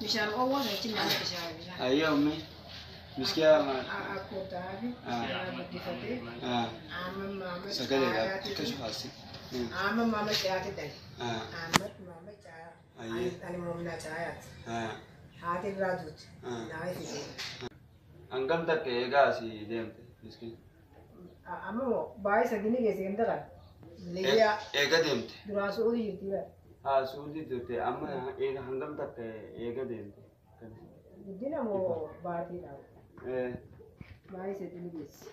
Bishaan oowwaa achi nama bishaan bishaan. Ayyee ummi. Miskiyaa maal? Akkoo taafi guddifatee amma maama Sagalee xiqqoo faasi. Amma maama caati dhale. Amma maama caa. Ani moomnaa caayaati. Haati irraa duuti. Naa fidee. Hangam takka eegaa asii deemte miskiin? Amma moo baay'ee sadii ni geesse ganda kana. Liyyaa Eega deemte. Duraan su'uudii jirti bara. Haa suudii turte amma eega hangam takka eega deemte? Guddina moo baatiidha? Baay'ee sadii ni geesse.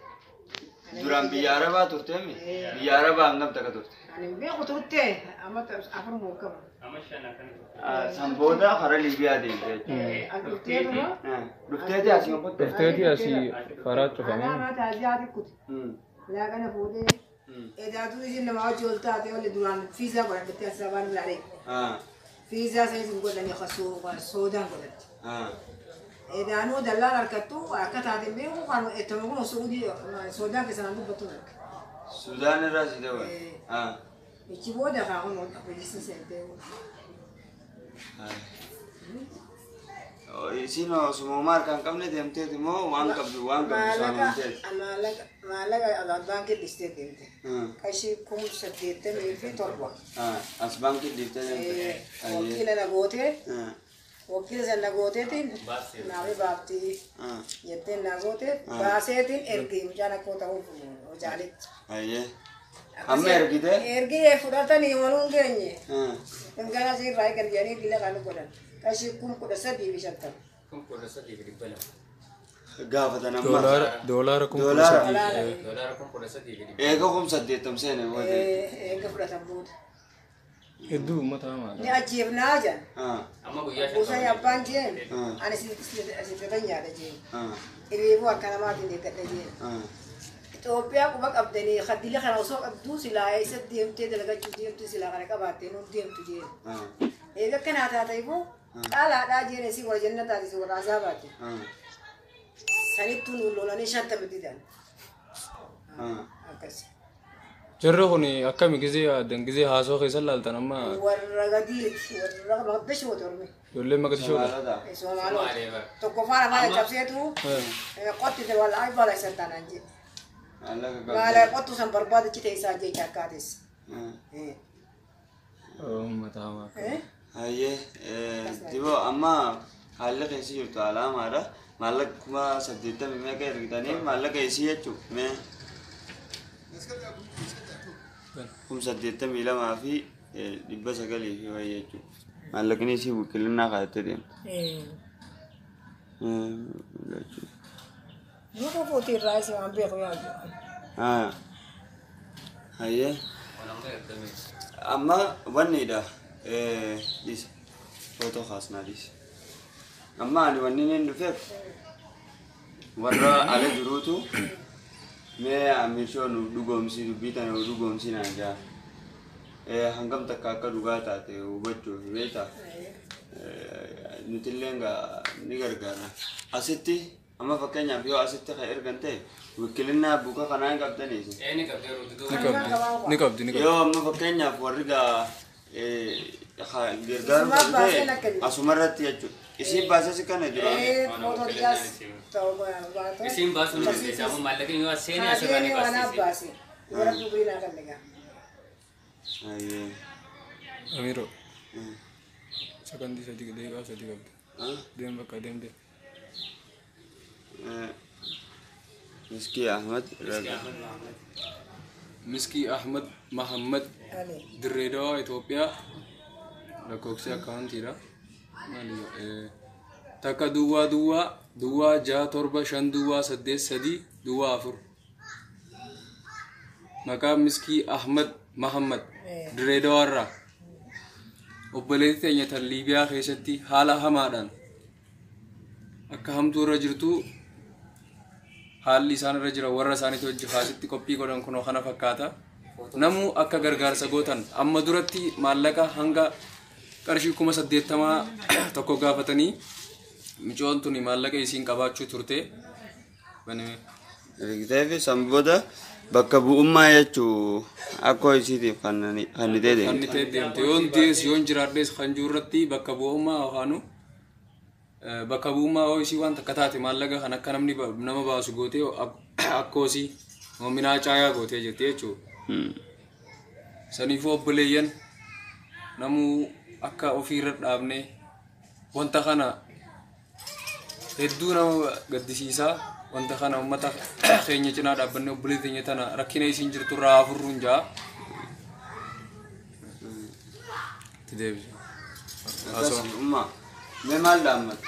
Duraan biyya Arabaa turteemi? Biyya Arabaa hangam takka turte? Ani beeku turte amma afur moo qaba. San booda karaa Liibiyaa deemte jechuudha. An dhufteetuma. Dhufteeti asii qotte? Dhufteeti asii karaa cufamee. Anaa taaziyaa xiqqute. Laaqana fuudhee. Edaatuu isin nama wajji ol taate olli duraan fiizaa godhadhatte as sabaan biraa dheeku. Fiizaa san isin godhanii soodaan godhatte. Edaanuu dallaan harkattu akka taateen beeku kan ittuma kun suudii soodaan keessaan dubbattu arge. Sudaan irraa si dabal. Ichi booda kaa kun poolisiin seentee. Isin osuma homaa harkaan qabne deemteeti moo waan qabdu waan qabdu saamamteeti? Maallaqa maallaqa baankii dhistee deemte. Qarshii 87,000. As baankii dhiiftee deemte? Wakiila na gootee wakiila san na gooteetiin naaf baaftii jetteen na gootee baaseetiin ergi mucaan akkoo ta'uuf hojaalitti. Ayyee. Amma ergite? Ergee fudhatanii waluun geenye. Dhangala'aa irraa eegan jedhanii dila kan godhan. Qarshii 13,050. 13,200. Gaafatan amma. Doolaara 13,000. Doolaara 13,200. Eega 80,000 seene booda. Eega fudhatan booda. Hedduu uummata hamaadha. Ni ajjeefnaa jedhan. Amma guyyaa shan Kuusaan abbaan jeen ani sittatan nyaadha jeen. Iriibuu akka namaatiin eeggadha jeen. Itoophiyaa quba qabdanii haddila kana osoo qabduu silaa eessa deemtee dalagachuu deemtu silaa kana qabaattee nuun deemtu jeen. Eega akkanaa taateefuu qaalaadhaa jeen isii warra janna taate isii warra azaabaati. Sanittuu nuun lolanii 50 didan. Akkas. Jarri kun akkami gizee yaaddan gizee haasoo keessa laaltan amma Warra gadiiti warra maqdashooti ormi. Ijoollee maqdishoodha. Soomaalota. Tokkoffaan afaan cabseetu qotti wallaahi bala isa taanaan jedhe. Maala qottu san barbaadachi teessaa jecha akkaates. Uummata hamaa. Hayyee diboo amma haalli keessa jirtu alaamaadha. Maallaqa 80,000 meeqa ergitanii maallaqa isii jechuun mee 82,900 fi wayii jechuudha. Maallaqni isii wikkilinnaa kaa'attee deemte. Muka fuutii irraa isii waan beeku yaadu. Hayyee amma wannidha dhiisa footoo kaasnaa dhiisa. Amma ani wanni inni dhufeef warra ala jiruutu mee amiirshoo nu dhugoomsi dubbii tana nu dhugoomsi naan jaa. Hangam takka akka dhugaa taate hubachuuf beektaa. Nutillee ni gargaara. Asitti amma fakkeenyaaf yoo asitti kan ergan ta'e wikkilinnaa buka kanaa hin qabdanii. Ni qabdee ruutu. Ni qabdi. Ni qabdi ni qabdi. Yoo amma fakkeenyaaf warri gaa gargaaru ta'e asumarratti jechuudha. Isiin baasee si kana jira. Isiin baasuu ni dandeessa. Amma maallaqni yoo seenee asirraa ni baasti. Amiiroo. Sakandii 3 daqiiqaa 3 qabdi. Deem bakka deem deem. Miskii Ahmad. Miskii Ahmad Mahammad Dirree Dawaa Itoophiyaa lakkoofsi akkaawuntiidha. Maali 1 0 0 0 6 7 5 0 8 3 0 4 maqaa Miskii Ahmad Mahammad Dirree Dawaarraa obboleettii teenya tan Liibiyaa keessatti haala hamaadhaan akka hamtuu irra jirtu haalli isaan irra jira warra isaaniitti hojii kaasitti qophii godhan kunoo kana fakkaata. Namuu akka gargaarsa gootan amma duratti maallaqa hanga qarshii 80,000 tokko gaafatanii micoon tuni maallaqa isiin qabaachuu turte. Ergitee fi san booda Bakka bu'ummaa jechuu akkoo isiitiif kannitee deemte. Kannitee deemte. Yoon dees yoon jiraadhes kan jiru irratti bakka bu'ummaa yookaanu bakka bu'ummaa yoo isii waan takka taate maallaqa kan akka namni nama baasu gootee akkoo isii moominaa caayaa gootee jirti jechuudha. Saniifuu obboleeyyan namuu akka ofiirra dhaabnee wanta kana hedduu nama gaddisiisaa wanta kana uummata keenya cinaa dhaabbannee obboleettii teenya tana rakkina isiin jirtu irraa furruun jaa. Itti deebisa. Akkasii umma mee maal dhaammatta?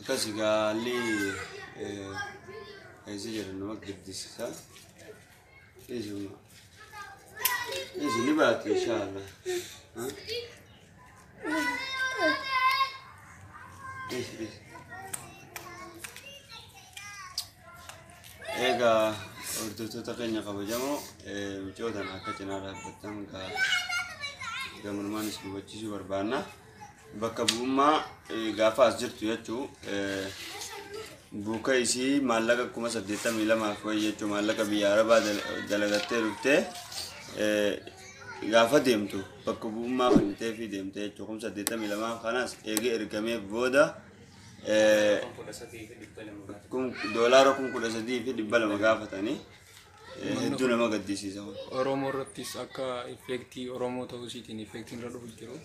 Akkasii gaalli eessa jiran nama gaddisiisa. Isuma. Isi ni baati inshaallah. Isi isi. Egaa hordoftoota keenya kabajamoo micoota akka cinaa dhaabbattan gamanummaan isin hubachiisuu barbaanna. Bakka bu'ummaa gaafa as jirtu jechuu buuka isii maallaqa 82,000 wayi jechuu maallaqa biyya Arabaa dalagattee dhuftee gaafa deemtu bakka bu'ummaa kannitee fi deemte jechuu 82,000 kanas eegee ergameef booda doolaara 13,200 gaafatanii hedduu nama gaddisiisa. Oromoo irrattis akka effektii Oromoo ta'uu isiitiin effektiin irra dhufu jiru.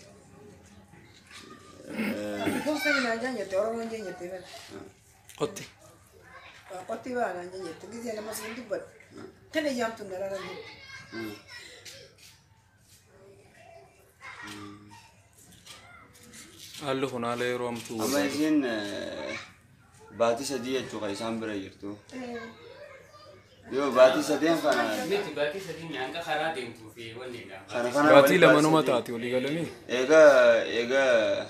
Gosa minaan jaan jette Oromoon jaan jette bara. Qotti. Qotti baanaan jaan jette gisee nama siin dubbadhu. Kana jaamtu ndaraan jette. Haalli kun haala yeroo hamtuu. Amma isiin baatii sadii jechuu kan isaan bira jirtu. Yoo baatii sadeen kana. Miti baatii sadii hanga karaa deemtuu fi wanni dha. Baatii lamanuma taati walii galanii. Egaa egaa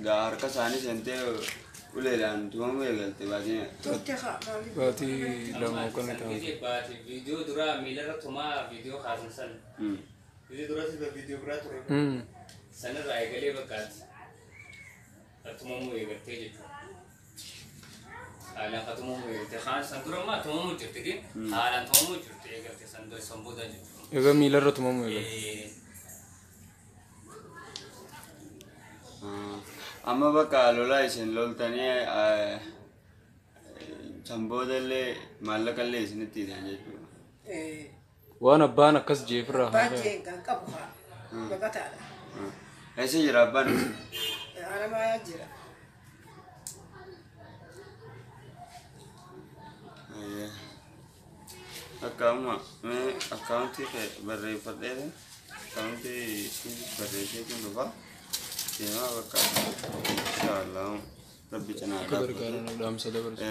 gaa harka isaanii seentee uleedhaan tumamuu eegalte baatii. Turte haa maaliif? Baatii lama yookaan taati. Baatii viidiyoo duraa miilarra tumaa viidiyoo kaasan san. Viidiyoo duraa sirba viidiyoo biraa ture. Sanarraa eegalee bakkaatti. Tumamuu eegaltee jechuudha. Haalaan tumamuu eegalte. Kaan san dura ammaa tumamuu jirti gin haalaan tumamuu jirti eegalte san dura san booda jechuudha. Egaa miilarra tumamuu eegalte. Amma bakka lolaa isin loltanii san booda illee maallaqa illee isinitti hidhan jechuudha. Waan abbaan akkas jeefirraa. Abbaan jeen kan qabu haa baqataadha. Eessa jira abbaan? Alamaayaa jira. Akka amma mee akkaawuntii kee barreeffadhee akkaawuntii isiinis barreesseetiin dhufa. Deemaa bakka inshaallah rabbi cinaa dhaabbatu.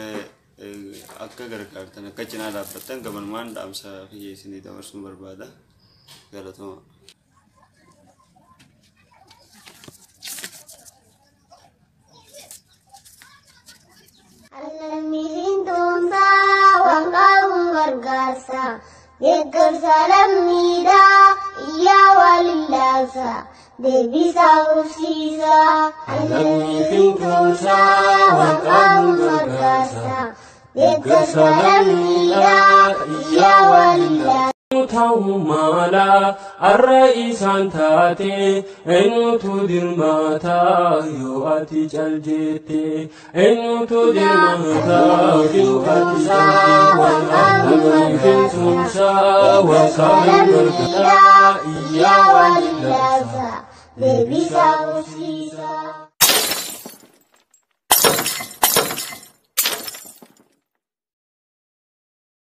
Akka gargaartan akka cinaa dhaabbattan gabanumaan dhaamsa kiyya isinii dabarsuun barbaada. Galatooma. Deeggarsa lammiidhaa iyyaa walillaasa deebisaa hubsiisa. Lammiitiin tumsaa waan qabuun gargaarsa. Deeggarsa lammiidhaa iyyaa walillaasa. Ta'uu mala arra isaan taate eenyutu dirmata yoo ati cal jette eenyutu dirmata yoo ati cal jette lammiitiin tumsaa waan qabuun gargaarsa iyyaa walillaasa deebisaa hubsiisa.